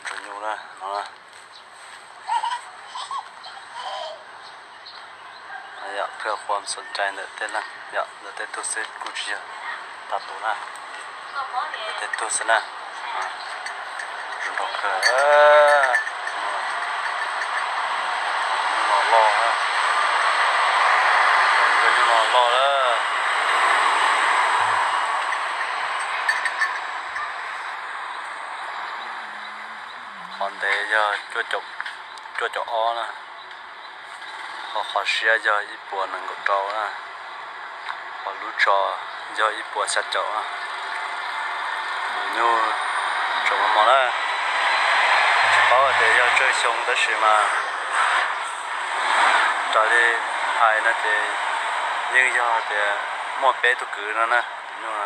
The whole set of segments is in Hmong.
Ntsuag nyuj na no. Yog phaj huam xom cai ntawm tej leeg, yog ntawm tej tug xwb kuj tsis yog tag tus na, ntawm tej tug xwb na. Zoo nraug kawg. Nyuj no loj, nyuj no loj lawm. Qhov ntev yog cuaj caum ob na, ho qhov siab yog ib puas nees nkaum rau na, ho lub tso yog ib puas xya caum na. Nyuj tseem mos mos na, tsis paub hais tias yog tsawg xyoo tab sis mas raws li hais no ces yeej yog tias muaj peb tug kwv no na. Nyuj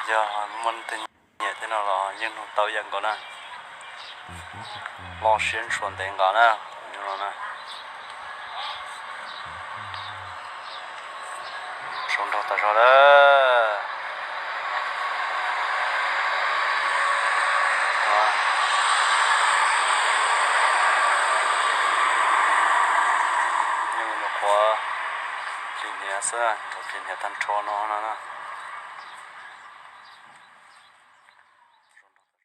yog muaj tej nyiam tej no los yeej nug tau ib yam nkaus na. Loj siab ntshua ntev nqas na. Zoo nraug tas zog lawm. Nyuj nyuam qhuav plig hniav xwb, plig hniav tag nrho no na.